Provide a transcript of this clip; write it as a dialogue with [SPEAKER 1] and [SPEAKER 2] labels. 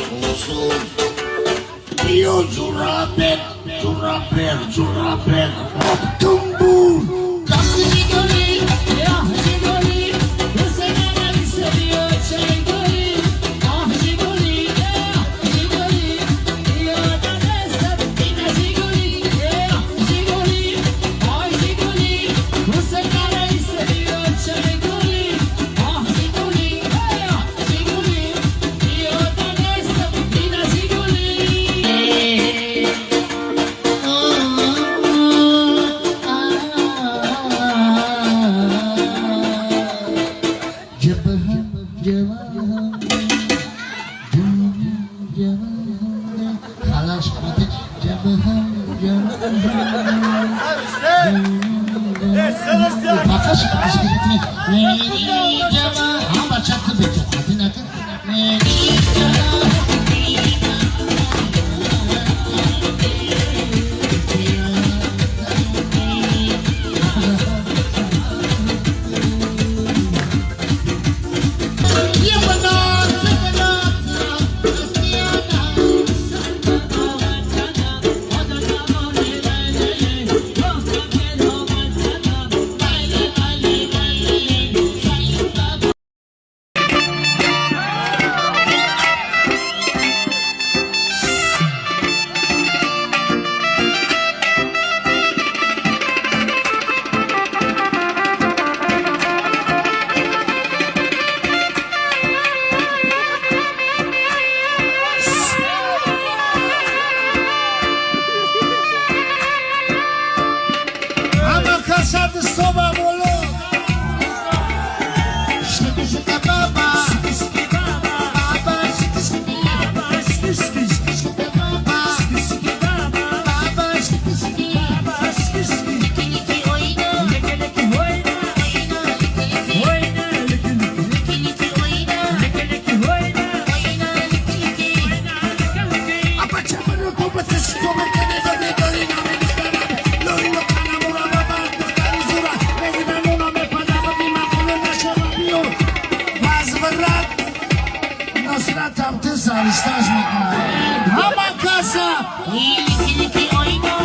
[SPEAKER 1] Ҳузур. Биё, Ҷурабек, Ҷурабек, Ҷурабек, Оптумбур. जब हम जवान होंगे, जवान होंगे, खलास хватит, जब हम जवान होंगे। Фақат मेरी जवान, ҳа, бача, ту бетоқатӣ накун, मेरी जवान। Ҳама каса дастоба боло. Шики, шики, баба, шики, баба, шики, шики, шики, баба, шики, баба, шики, шики, лики, лики, ойна, лики, ойна, лики, лики, лики, ойна, ойна, лики, лики. А бача, возврат Нусратам ту саришташ мекунад. Ҳама каса. Лики, лики, ойна.